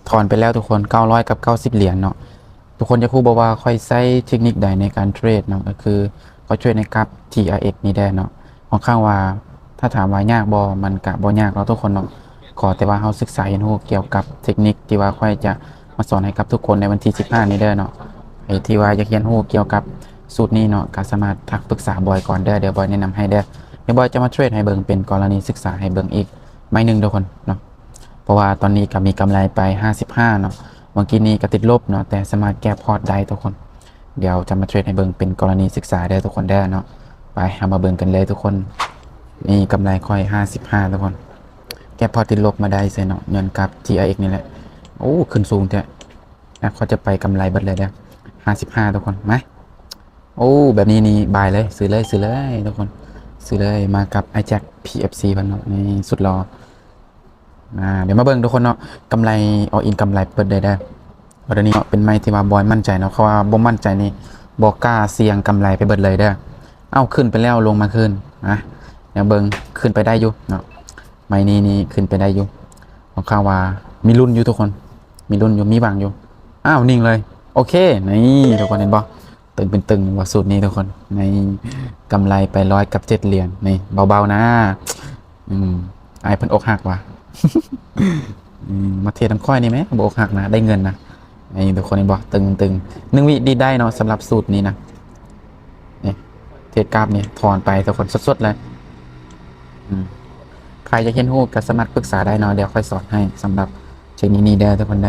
ຖອນໄປແລ້ວທຸກຄົນ ເກົ້າຮ້ອຍກັບເກົ້າສິບຫຼຽນເນາະ. ທຸກຄົນຢາກຮູ້ບໍ່ວ່າຂ້ອຍໃຊ້ເທັກນິກໃດໃນການເທຣດເນາະ? ກໍຄືຂ້ອຍເທຣດໃນກັບ ທີອາເອັກ ນີ້ແດ່ເນາະ. ຂ້ອນຂ້າງວ່າ ຖ້າຖາມວ່າຍາກບໍ່? ມັນກະບໍ່ຍາກເນາະທຸກຄົນເນາະ. ຂໍແຕ່ວ່າເຮົາສຶກສາຮຽນຮູ້ກ່ຽວກັບເທັກນິກທີ່ວ່າຂ້ອຍຈະມາສອນໃຫ້ກັບທຸກຄົນໃນວັນທີສິບຫ້ານີ້ເດີເນາະ. ໃຜທີ່ວ່າຢາກຮຽນຮູ້ກ່ຽວກັບສູດນີ້ເນາະ ກໍສາມາດທັກປຶກສາບອຍກ່ອນເດີ, ດຽວບອຍແນະນຳໃຫ້ເດີ. ດຽວບອຍຈະມາເທຣດໃຫ້ເບິ່ງເປັນກໍລະນີສຶກສາໃຫ້ເບິ່ງອີກໃໝ່ໜຶ່ງທຸກຄົນເນາະ. ເພາະວ່າຕອນນີ້ກໍມີກຳໄລໄປຫ້າສິບຫ້າເນາະ, ເມື່ອກີ້ນີ້ກໍຕິດລົບເນາະ ແຕ່ສາມາດແກ້ພອດໄດ້ທຸກຄົນ. ດຽວຈະມາເທຣດໃຫ້ເບິ່ງເປັນກໍລະນີສຶກສາເດີທຸກຄົນເດີເນາະ. ໄປ ເຮົາມາເບິ່ງກັນເລີຍທຸກຄົນ. ນີ້ກຳໄລຂ້ອຍຫ້າສິບຫ້າທຸກຄົນ, ແກ້ພອດຕິດລົບມາໄດ້ໃສ່ເນາະ ຍ້ອນກັບ ທີອາເອັກ ນີ້ແຫຼະ. ໂອ້ ຂຶ້ນສູງແທ້. ອ່ະ ຂ້ອຍຈະໄປກຳໄລເບິດເລີຍເດີ ຫ້າສິບຫ້າທຸກຄົນ. ມາ ໂອ້ ແບບນີ້ນີ້ບາຍເລີຍ, ຊື້ເລີຍ ຊື້ເລີຍທຸກຄົນ, ຊື້ເລີຍ. ມາກັບອ້າຍແຈັກ ພີເອັຟຊີ ເພິ່ນເນາະ, ນີ້ສຸດຫຼໍ່. ອ່າ ດຽວມາເບິ່ງທຸກຄົນເນາະ, ກຳໄລ ອອລອິນ ກຳໄລເບິດເລີຍເດີ. ອອເດີນີ້ເນາະ ເປັນໄມ້ທີ່ວ່າບອຍໝັ້ນໃຈເນາະ, ເພາະວ່າບໍ່ໝັ້ນໃຈນີ້ບໍ່ກ້າສ່ຽງກຳໄລໄປເບິດເລີຍເດີ. ເອົ້າ ຂຶ້ນໄປແລ້ວ ລົງມາຄືນ. ມາ ດຽວເບິ່ງ ຂຶ້ນໄປໄດ້ຢູ່ເນາະ, ໄມ້ນີ້ນີ້ຂຶ້ນໄປໄດ້ຢູ່. ຂ້ອນຂ້າງວ່າມີລຸ້ນຢູ່ທຸກຄົນ, ມີລຸ້ນຢູ່ ມີຫວັງຢູ່. ອ້າວ ນິ່ງເລີຍ. ໂອເຄ ນີ້ທຸກຄົນເຫັນບໍ່? ຕຶງເປັນຕຶງວ່າສູດນີ້ທຸກຄົນ. ນີ້ກຳໄລໄປຮ້ອຍກັບເຈັດຫຼຽນ. ນີ້ເບົາໆນາ. ອືມ ອ້າຍເພິ່ນອົກຫັກວ່າ. ອືມ ມາເທຣດນຳຂ້ອຍນີ້ແມ ບໍ່ອົກຫັກນະ ໄດ້ເງິນນະ. ນີ້ທຸກຄົນເຫັນບໍ່? ຕຶງໆ ໜຶ່ງວິດີດໄດ້ເນາະ ສຳລັບສູດນີ້ນະ. ນີ້ເທຣດກາບນີ້ຖອນໄປທຸກຄົນ ສົດໆເລີຍ. ອືມ ໃຜຢາກຮຽນຮູ້ກໍສາມາດປຶກສາໄດ້ເນາະ, ດຽວຂ້ອຍສອນໃຫ້ສຳລັບເທກນິກນີ້ເດີທຸກຄົນເດີ.